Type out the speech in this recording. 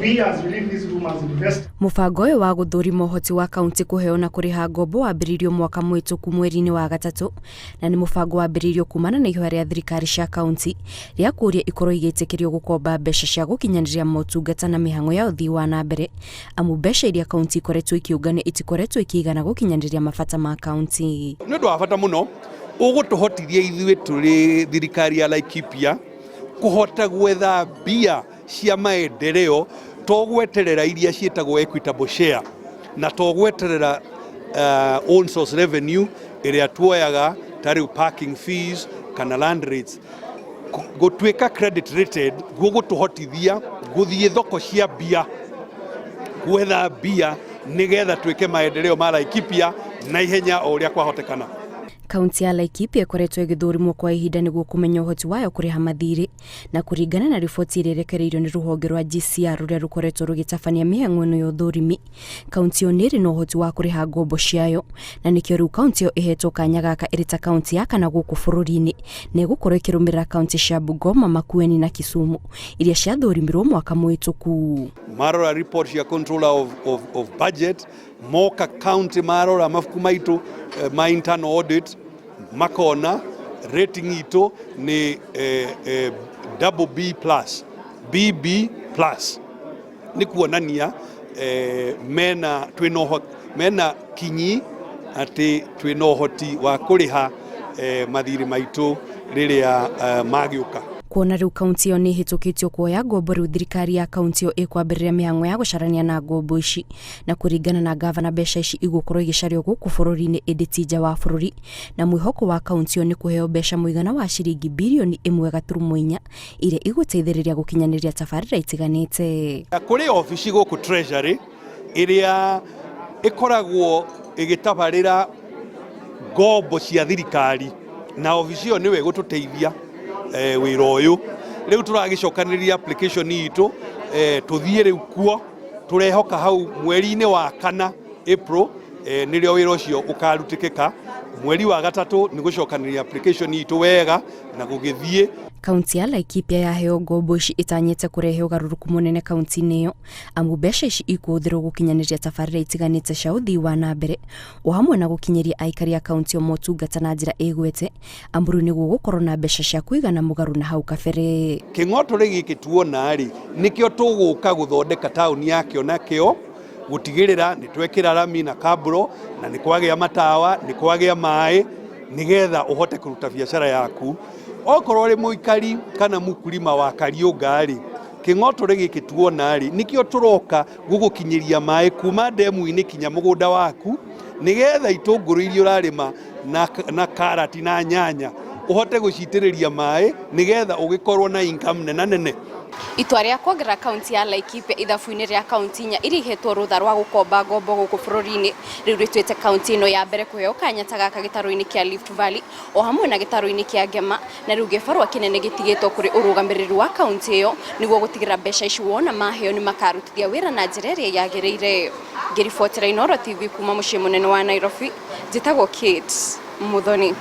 We, as we leave this room as investors, Mũbango ũyũ wa gũthũrima ũhoti wa kaunti kũheo na kũrĩha ngombo wambĩrĩirio mwaka mũhĩtũku mweri-inĩ wa gatatũ, na nĩ mũbango wambĩrĩirio kumana na ihoya rĩa thirikari cia kaunti rĩa kũũria ikorwo igĩtĩkĩrio gũkomba mbeca cia gũkinyanĩria motungata na mĩhang'o ya ũthii wa na mbere, amu mbeca iria kaunti ikoretwo ikĩũngania itikoretwo ikĩigana gũkinyanĩria mabata ma kaunti. Nĩ ũndũ wa bata mũno ũgũtũhotithia ithuĩ tũrĩ thirikari ya Laikipia kũhota gwetha mbia cia maendeleo, to gweterera iria ciĩtagwo equitable share na to gweterera own source revenue ĩrĩa tuoyaga ta rĩu parking fees kana land rates. Gũtuĩka credit rated gũgũtũhotithia gũthiĩ thoko cia mbia gwetha mbia nĩgetha twĩke maendeleo ma Laikipia na ihenya o ũrĩa kwahotekana. Kaunti ya Laikipia ĩkoretwo ĩgĩthũrimwo kwa ihinda nĩguo kũmenya ũhoti wayo kũrĩha mathirĩ, na kũringana na riboti ĩrĩa ĩrekereirio nĩ rũhonge rwa GCR rũrĩa rũkoretwo rũgĩtabania mĩhang'o ĩno ya ũthũrimi, kaunti ĩyo nĩ ĩrĩ na ũhoti wa kũrĩha ngombo ciayo, na nĩkĩo rĩu kaunti ĩyo ĩhetwo kanya gaka ĩrĩ ta kaunti ya kana gũkũ bũrũri-inĩ, na ĩgũkorwo ĩkĩrũmĩrĩra kaunti cia Bungoma, Makueni na Kisumu iria ciathũrimirwo mwaka mũhĩtũku. Marora report cia controller of budget, moka county marora mabuku maitũ ma internal audit, makona rating itũ nĩ double B plus, BB plus, nĩ kuonania mena twĩna mena kinyi atĩ twĩna ũhoti wa kũrĩha mathirĩ maitũ rĩrĩa magĩũka. Kuona rĩu kaunti ĩyo nĩ ĩhĩtũkĩtio kuoya ngombo, rĩu thirikari ya kaunti ĩyo ĩkwambĩrĩria mĩhang'o ya gũcarania na ngombo ici, na kũringana na gavana, mbeca ici igũkorwo igĩcario gũkũ bũrũri-inĩ ĩndĩ ti nja wa bũrũri, na mwĩhoko wa kaunti ĩyo nĩ kũheo mbeca mũigana wa ciringi 1.4 birioni iria igũteithĩrĩria gũkinyanĩria tabarĩra itiganĩte. Kũrĩ obici gũkũ Treasury ĩrĩa ĩkoragwo ĩgĩtabarĩra ngombo cia thirikari, na obici ĩyo nĩwe ĩgũtũteithia wĩra ũyũ. Rĩu tũragĩcokanĩrĩria application itũ tũthiĩ rĩu kuo. Tũrehoka hau mweri-inĩ wa kana, April, nĩrĩo wĩra ũcio ũkarutĩkĩka. Mweri wa gatatũ nĩ gũcokanĩrĩria application itũ wega na gũgĩthiĩ. Kaunti ya Laikipia yaheo ngombo ici ĩtanyĩte kũrehe ũgarũrũku mũnene kaunti-inĩ ĩyo, amu mbeca ici ikũhũthĩrwo gũkinyanĩria tabarĩra itiganĩte cia ũthii wa na mbere, o hamwe na gũkinyĩria aikari a kaunti ĩyo motungata na njĩra ĩgwete, amu rĩu nĩguo gũkorwo na mbeca cia kũigana mũgarũ na hau kabere. Kĩng'otore gĩkĩ tuona rĩ, nĩkĩo tũgũka gũthondeka taũni yakĩo, nakĩo gũtigĩrĩra nĩ twekĩra rami na kaburo na nĩ kwagĩa matawa, nĩ kwagĩa maĩ, nĩgetha ũhote kũruta biacara yaku. Okorwo ũrĩ mũikari kana mũkulima wa Kariũnga rĩ, kĩng'otore gĩkĩ tuona rĩ, nĩkĩo tũroka gũgũkinyĩria maĩ kuma ndemu-inĩ kinya mũgũnda waku, nĩgetha itũngũrũ iria ũrarĩma na karati na nyanya ũhote gũcitĩrĩria maĩ, nĩgetha ũgĩkorwo na income nena nene. Itua rĩa kuongerera kaunti ya Laikipia ithabu-inĩ rĩa kaunti inya iria ihetwo rũtha rwa gũkomba ngombo gũkũ bũrũri-inĩ rĩu rĩtuĩte kaunti ĩno ya mbere kũheo kanya ta gaka gĩtarũ-inĩ kĩa Rift Valley o hamwe na gĩtarũ-inĩ kĩa Ngema, na rĩu gĩbarũa kĩnene gĩtigĩtwo kũrĩ ũrũgamĩrĩri wa kaunti ĩyo nĩguo gũtigĩrĩra mbeca ici wona maheo nĩ makarutithia wĩra na njĩra ĩrĩa yagĩrĩire. Ngĩribotera Inooro TV kuma mũciĩ mũnene wa Nairobi, njĩtagwo Kate Muthoni.